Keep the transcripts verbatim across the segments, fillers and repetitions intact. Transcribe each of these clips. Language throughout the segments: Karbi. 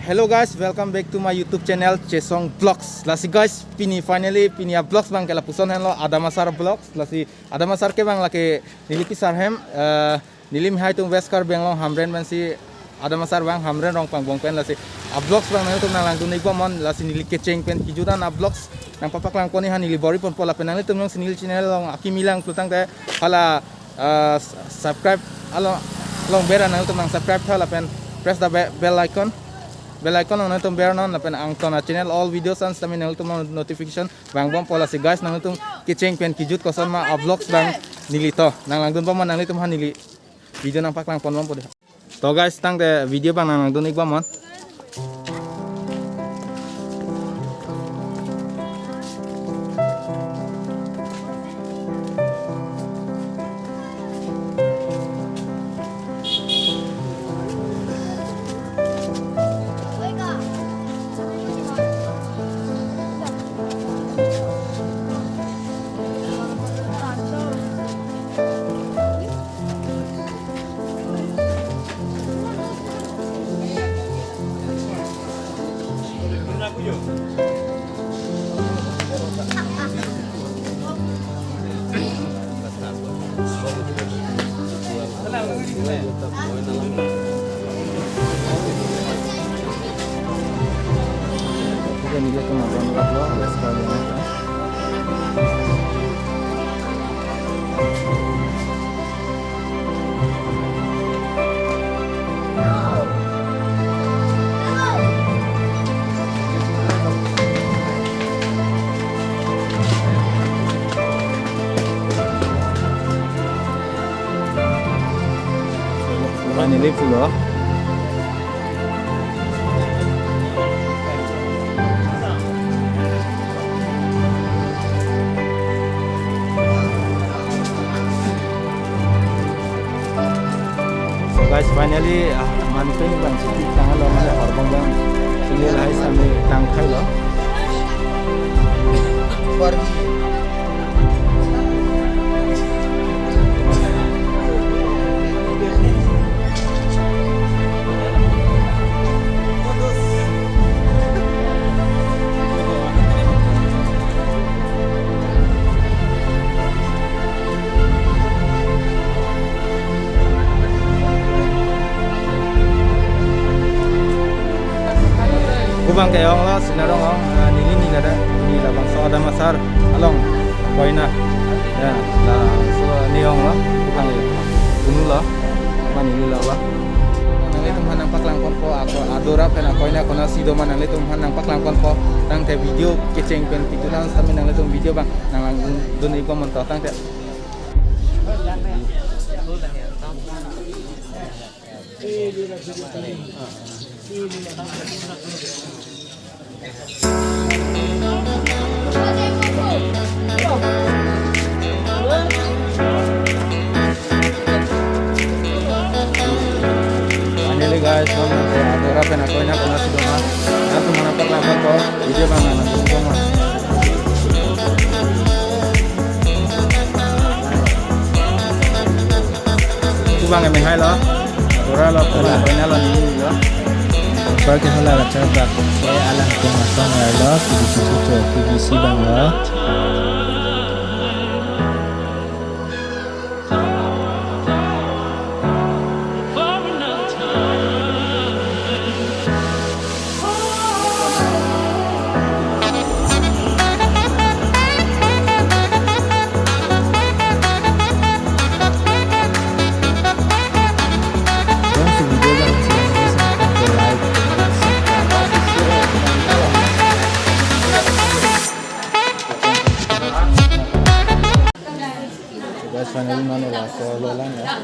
Hello guys, welcome back to my YouTube channel Chesong Vlogs. Lasi guys, pini finally pini a-vlogs abang ke lapuson henlo, Adam Asar Vlogs. Lasi Adam Asar ke abang lake neli pisar hem, eh, neli mihai atum West Karbi Anglong Hamren pensi Adam Asar abang Hamren rong pangbong pen, lasi a-vlogs abang nangtum nanglangdun-ik bomnon, lasi neli kecheng pen kejut an a-vlogs nangpapaklang pon-i ha neli bor-i ponpo. Lapen nanglitum jongsi neli channel along akimi lang pulo tangte hala, eh, s-, subscribe along, along bera nangtum nang subscribe tha lapen press the be-, bell icon. Bell icon along nangtum bernon lapen angton a-channel all videos an sitame nangtum notification vangbompo. Lasi guys, nangtum kecheng pen kejut koson ma a-vlogs abang neli to nanglangdun bomnon, nanglitum ha neli video nangpaklang pon bompo dei. To guys, tangte video abang nanglangdun-ik bomnon. Finally pulo. So guys, finally, ah, manpeng abang si tik tanglo, mane horbong abang. Sini lahai sami tangthailo. Kubang ke ong la, sinarong ong, ah, neli ni lada, neli labangso Adam Asar along akoina. Ya, laso ni ong la, kubang ke unu la, ma neli la la. Nanglitum aphan nangpaklang ponpo, ako adora pen akoina konatsi do ma nanglitum aphan nangpaklang ponpo. Tangte video kecheng pen pitulan sami nanglitum video abang nanglangdun-ik bomnon to tangte. Finally guys, non adora pen akoina konatsi do ma, nangtum aphan nangpaklang ponpo, video abang nang nang. Kubang ke mihai lo. Adora lo, hala. Koina lo, neli lo. Apar ke hala kachar bak ke alangtum asong lo, P V C si to, P V C abang lo. Guys, finally mane laso lo lang ya.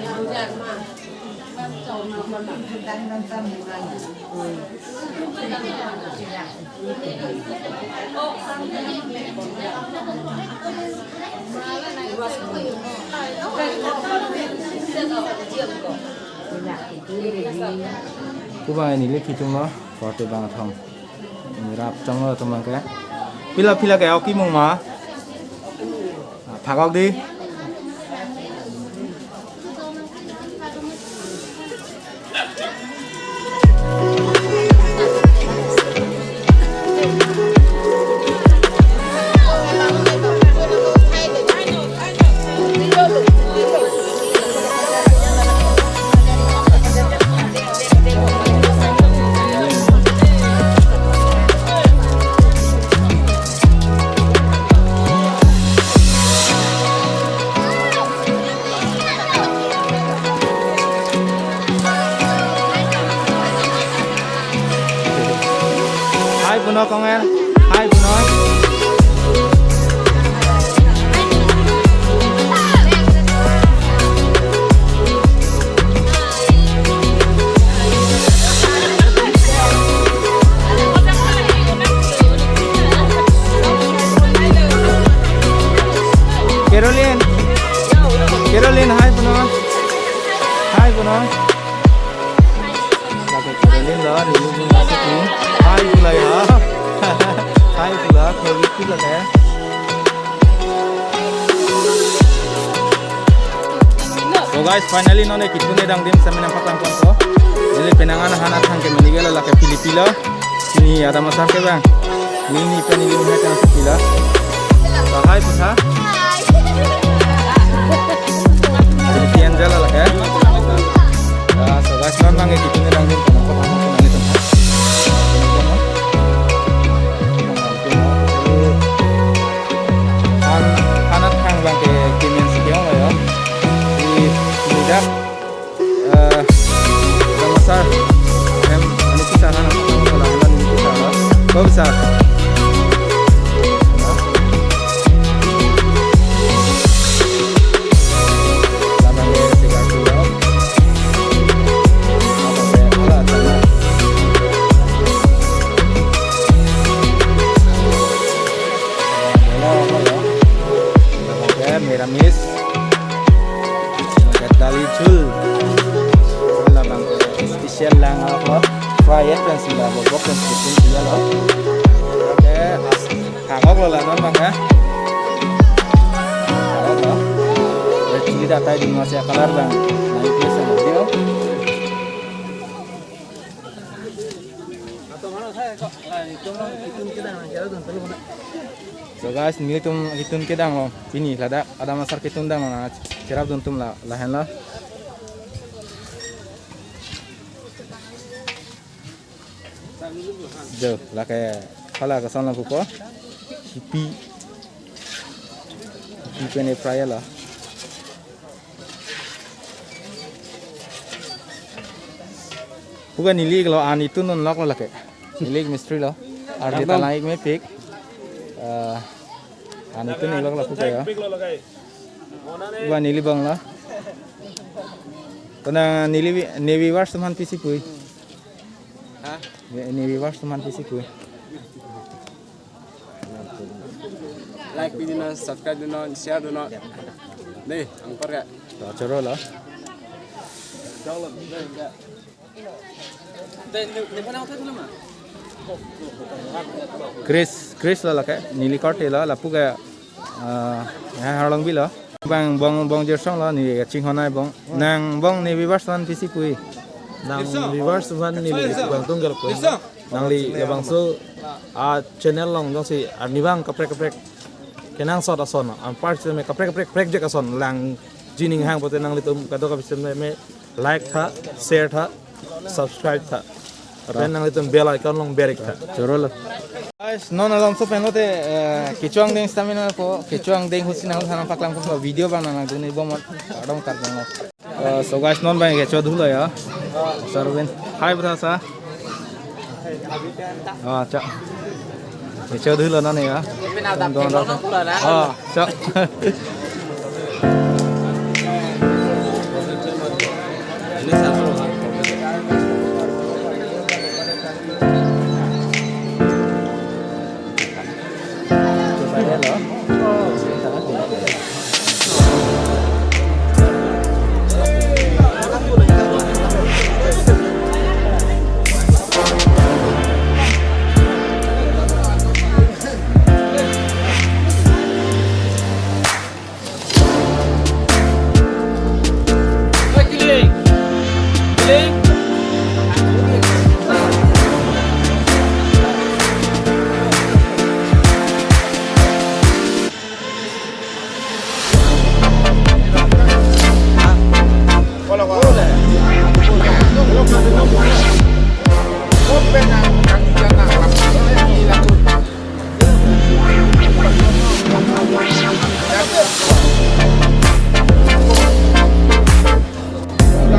Kubang ini lek hitung lo, korte bang athom. Ini rap chong lo teman ke. Pila pila ke oki mung ma. Phakok di. No, kong er. Hi, punon. Caroline. Caroline, hi, punon. Hi, punon. Lake Caroline lo, ni ni ni ni. Hi, pulai ha. Hi, pula, Caroline pula ke. So guys, finally non ne ketun kedang adim sitame nangpaklang ponpo. Neli penang an han athang ke meni gelo, lake pili pilo. Ni adam asar ke bang. Ni ni pen ni ni hai tang pila. Hi, pusa. Hi. Jadi kian jala lake. Ah, so guys, non abang ke ketun kedang adim sitame nangpaklang ponpo, neli tong. Han, han athang abang ke kemen si ke-ong lo yo. Di mudak, eh, Rama sir, em, ani kisah han athang lo, han ani kisah lo. Kau bisa? Labang ke segar tu lo. Apa ke? Ala, ala. Hello, hello. Oke, meramis. Oke, dali jul. Labang special lang ako. Fry it, friends, nggak bobok, friends, bikin dia loh. Oke, as-, hangok lo lah, non, bang, ya. Hangok lo. Red chili datai di masih color, bang. Naik biasa, dia. So guys, nelitum ketun kedang lo. Pini ladak adam asar ketun dang lo, na cherap dun atum la, lahenlo. Jo, lake hala kason lo pupo. Hipi. Hipi pen e-fry lo. Puga neli lo, an ketun unlok lo lake. Neli mistri lo. Ardi ta lang-ik mepik. Eh, an ketun unlok lo puga ya. Puga neli bang lo. Kona neli vi-, ne viewers atum aphan pisi pui. Ha? Ne, ne viewers atum aphan pisi pui. Like pi dun non, subscribe dun non, share dun non. Dei, angkor ke. To choro lo. Chris, Chris lo lake, neli korte lo, lapu ke, eh, ya harlong bilo. Bang, bong, bong Jirsong lo, ne chinghon ai bong. Nang bong ne viewers atum aphan pisi pui. Nang viewers atum aphan neli bang tunggal ko. Nangli labangso a-channel along jongsi arnivang kaprek kaprek kenangsot ason, anpar sitame kaprek kaprek prekjak ason langji aning hang pote nanglitum kadokave sitame like tha, share tha, subscribe tha. Lapen nanglitum bell icon along ber-ik tha. Choro lo. Guys, non along so pen lote, eh, kecho angdeng sitame nangpo, kecho angdeng ahut si nangpaklang ponpo, video abang nangdun-ik bomnon, kardom kardom. Eh, so guys, non abang kecho dolo ya. Sir Win. Hi, brother, sir. Ah, chak. Kecho dolo non ya. Don, don, don. Ah, chak.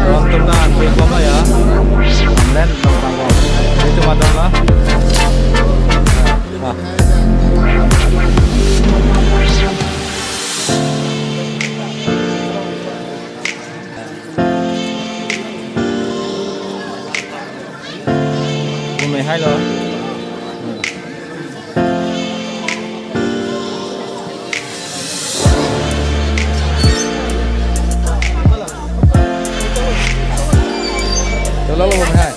Rontum na anpik bom ya. Amlen tong tang bom. Itu madam lah. Hello. Hello, hello, hi.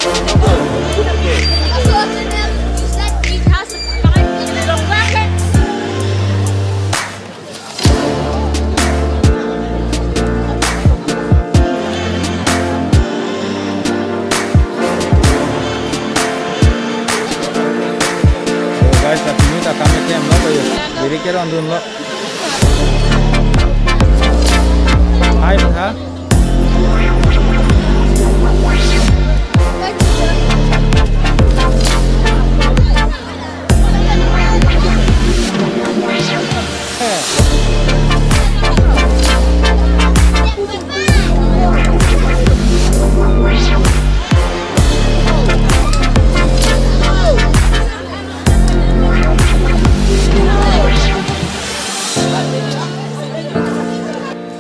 So guys, la pini ta kam eklem lo, ko yo. Biri ke rong dunlo. Hai, bang, ha?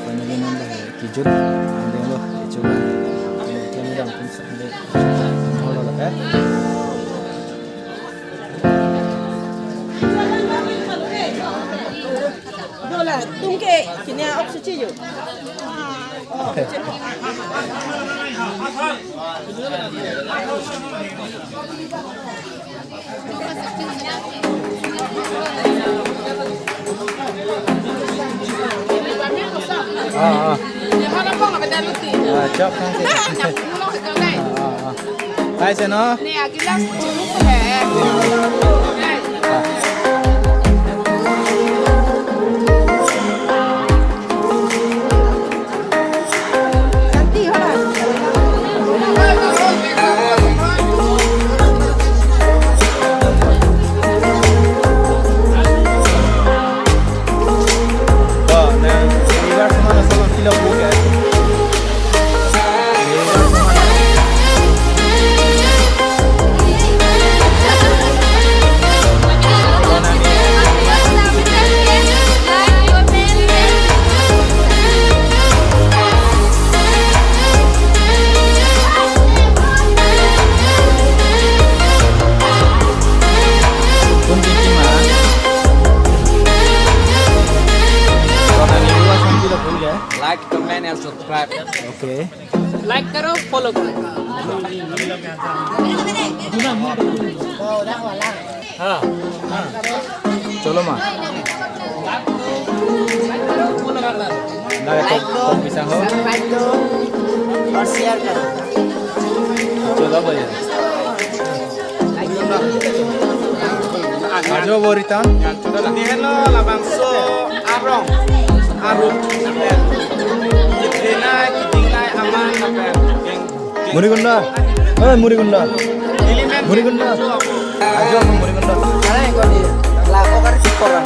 Finally, nang dah kijut, ang deng lo, kijut kan. Kami dah pun sampai, holo lah, eh. Dola, tungke, kini oxygen yo. Ah, ah. Ah, chop kan se. Ah, ah, ah. Kaise no? Like, comment and subscribe. Okay. Like karo, follow karo. Cholo ma. Like karo, follow karo. Like karo, subscribe karo. Aur share karo. Cholo bhaiya. Ajo boritan. Nihelo labangso arong. Arong. Jitena kiting lai aman lapen. Geng. Murigunda. Eh, Murigunda. Murigunda. Ajo Murigunda. Aray, kau di. Lah, kau kan sekolah.